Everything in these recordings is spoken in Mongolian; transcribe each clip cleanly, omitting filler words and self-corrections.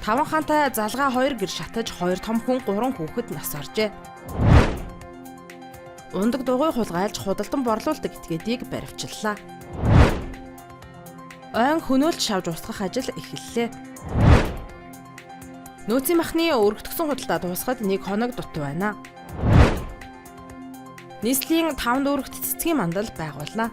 Таван хаантай залгаа 2 гэр шатаж 2 том хүн 3 хүүхэд нас оржээ. Ундаг дугуй хулгайлж худалдан борлуулдаг этгээдийг баривчлалаа. Ойн хөнөөлж шавж устгах ажил эхэллээ. Нөөцийн махны өргөтгсөн худалдаа дуусахад 1 хоног дутуу байна. Нийслэлийн 5 дүүрэгт цэцгийн мандал байгуулна.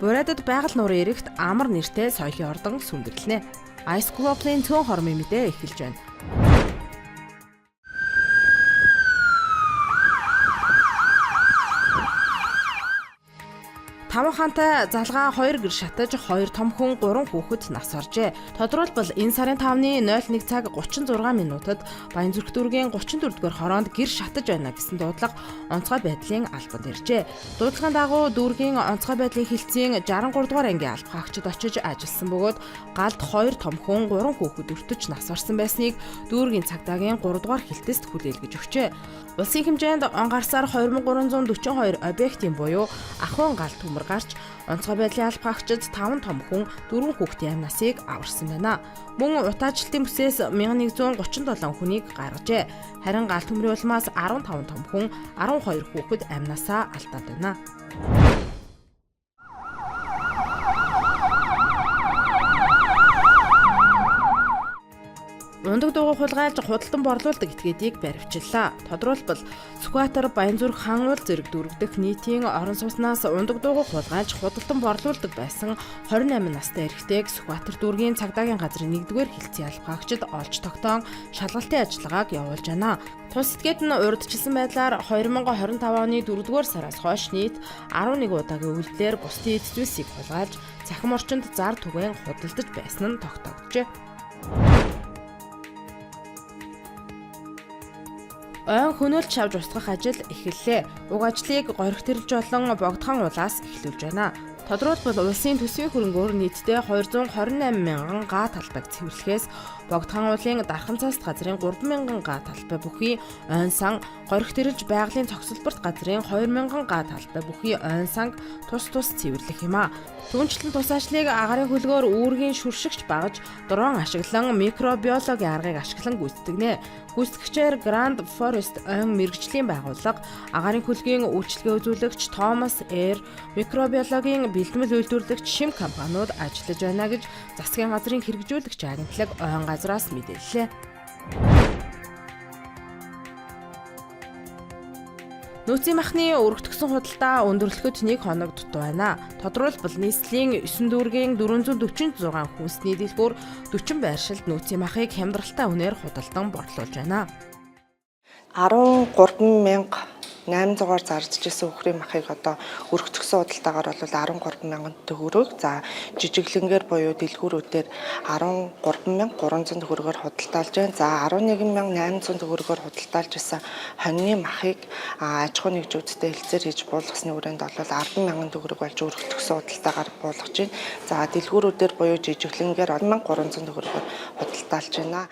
Бурайдад байгаль нуурын эрэгт амар нэртэй соёлын ордон сүндэрлэнэ. Ice Global-ын цөөн хормын мэдээ эхэлж байна. Таван хаантай залгаа 2 гэр шатаж 2 том хүн 3 хүүхэд нас оржээ. Тодорхойлбол энэ сарын 5-ны 01 цаг 36 минутад Баянзүрх дүүргийн 34-р хороонд гэр шатаж байна гэсэн дуудлага онцгой байдлын албанд иржээ. Дуудлагын дагуу дүүргийн онцгой байдлын хэлтсийн 63 дугаар ангийн алба хаагчид очиж ажилласан бөгөөд галд 2 том хүн 3 хүүхэд өртөж нас орсон байсныг дүүргийн цагдаагийн 3 дугаар хэлтэст хүлээлгэж өгчээ. Улсын хэмжээнд он гарсаар 2342 объектын буюу ахуйн гал төмөр гарч онцгой байдлын алба хаагчид 5 том хүн 4 хүүхдийн амь насыг аварсан байна. Мөн утаачлалтын бүсээс 1137 хүнийг гаргажээ. Харин гал төмрийн улмаас 15 том хүн 12 хүүхэд амь насаа алдаад байна. Ундаг дугуй хулгайлж худалдан борлуулдаг этгээдийг баривчлалаа. Тодорхойлбол Сүхбаатар, Баянзүрх, Хануул зэрэг дүүрэгдэх нийтийн орон сууцнаас ундаг дугуй хулгайлж худалдан борлуулдаг байсан 28 настай эрэгтэйг Сүхбаатар дүүргийн цагдаагийн газрын 1-р хэлтсийн албаагчид олж тогтоон шалгалтын ажиллагааг явуулж байна. Тус этгээд нь урдчилсан байдлаар 2025 оны 4-р сараас хойш нийт 11 удаагийн үйлдэлээр бусдын эд зүйлсийг хулгайлж цахим орчинд зар түгээн худалдаж байсан нь тогтоогджээ. Ойн хөнөөлж шавж устгах ажил эхэллээ. Уг ажлыг горих тэрэлж болон богдхан улаас эхлүүлж байна. Тодорхойлбол улсын төсвийн хөрөнгөөр нийтдээ 228 мянган га талбайг цэвэрлэхээс богдхан уулын дархан цаст газрын 3 мянган га талбай бүхий ойн сан, горих тэрэлж байгалийн цогцлборт газрын 2 мянган га талбай бүхий ойн санг тус тус цэвэрлэх юм а. Түүнчлэн тус ажлыг агарын хөлгөөр үүргийн шүршигч багаж дрон ашиглан микробиологийн аргыг ашиглан гүйцэтгэнэ. Гүйцэтгэгчээр Grand Forest ойн мэргэжлийн байгууллага, агарын хөлгийн үйлчилгээ үзүүлэгч Thomas Air, микробиологийн бэлтгэл үйлдвэрлэгч шим компаниуд ажиллаж байна гэж засгийн газрын хэрэгжүүлэгч агентлаг ойн газраас мэдээллээ. Нөөцийн махны өргөтгсөн худалдаа өндөрлөхөд 1 хоног дутуу байна. Тодорхойлбол нийслэлийн 9 дүүргийн 446 хүнсний дэлгүүр 40 байршилд нөөцийн махыг хямдралтай үнээр худалдан борлуулж байна. 13,800-аар зардж исэн үхрийн махыг одоо өргөтгсөн худалдаагаар бол 13,000 төгрөг. За жижиглэнгээр буюу дэлгүүрүүдээр 13,300 төгрөгөөр худалдаалж байна. За 11,800 төгрөгөөр худалдаалж исэн хоньны махыг аж ахуйн нэгжүүдтэй хэлцээр хийж буулгасны хүрээнд бол 10,000 төгрөг болж өргөтгсөн худалдаагаар буулгаж байна. За дэлгүүрүүдээр буюу жижиглэнгээр 1,300 төгрөгөөр худалдаалж байна.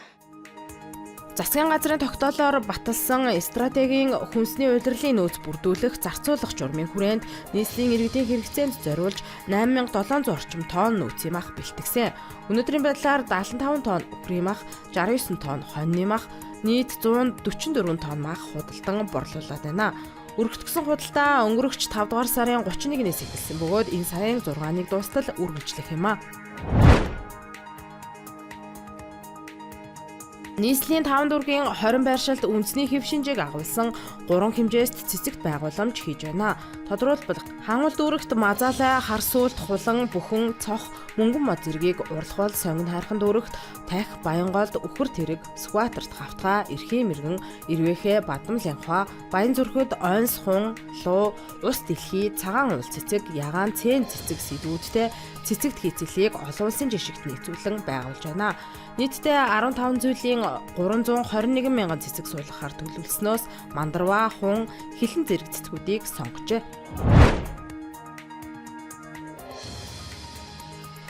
Засгийн газрын тогтоолоор баталсан стратегийн хүнсний улирлын нөөц бүрдүүлэх зарцуулах журмын хүрээнд нийслэлийн иргэдийн хэрэгцээнд зориулж 8700 орчим тонн нөөцийн мах бэлтгэсэн. Өнөөдрийн байдлаар 75 тонн үхрийн мах, 69 тонн хоньны мах, нийт 144 тонн мах худалдан борлуулад байна. Өргөтгсөн худалдаа өнгөрөгч 5 дугаар сарын 31-ээс эхэлсэн бөгөөд энэ сарын 6-ныг дуустал үргэлжлэх юм а. Нийслэлийн 5 дүүргийн 20 байршилд үндэсний хэв шинжийг агуулсан 3 хэмжээст цэцэгт байгууламж хийж байна. Тодорхойлбол Хангул дүүрэгт мазаалай, харсуулт, хулан, бүхэн, цох, мөнгөн мод зэргийг урлахвал сонгон хайрхан дүүрэгт тах, Баянголд, үхэр тэрэг, Сүхбаатарт хавтгай, эрхийн мэргэн, Ирвэхэ, Бадам лянхва, Баянзүрхэд ойнс хун, луу, ус дэлхий, цагаан уул цэцэг, ягаан цэн цэцэг сэдвүүдтэй цэцэгт хийцлийг олон улсын жишгт нийцүүлэн байгуулж байна. Нийтдээ 15 зүйлийн 321 мянган цэцэг суулгахаар төлөвлөснөөс мандарваа, хун, хилэн зэрэг цэцгүүдийг сонгожээ.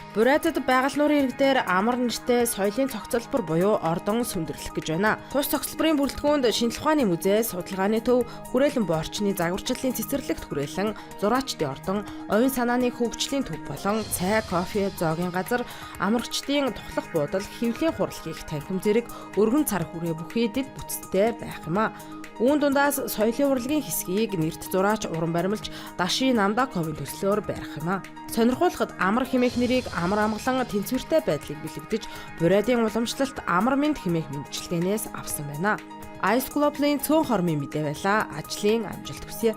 Бурайдад байгаль нуурын ирэг дээр амар нэртэй соёлын цогцолбор буюу ордон сүндэрлэх гэж байна. Тус цогцлборын бүрэлдэхүүнд шинжлэх ухааны музей, судалгааны төв, хүрээлэн боорчны загварчлалын цэцэрлэгт хүрээлэн, зураачдын ордон, оюун санааны хөгжлийн төв болон цай, кофе, зоогийн газар, амрагчдын тухлах буудал, хэвлийн хурал хийх танхим зэрэг өргөн цар хүрээ бүхий дэд бүтцтэй байх юм а. Үүн дундаас соёлын урлагийн хэсгийг нэрт зураач уран баримлж Даши Намдаковын төслөөр барих юм а. Сонирхуулахад амар хэмээх нэрийг амар амгалан тэнцвэртэй байдлыг бэлэгдэж Бурайдын уламжлалт амар мэнд хэмээх мэндчилгээнээс авсан байна. Ice Global-ын цөөн хормын мэдээ байлаа. Ажлын амжилт хүсье.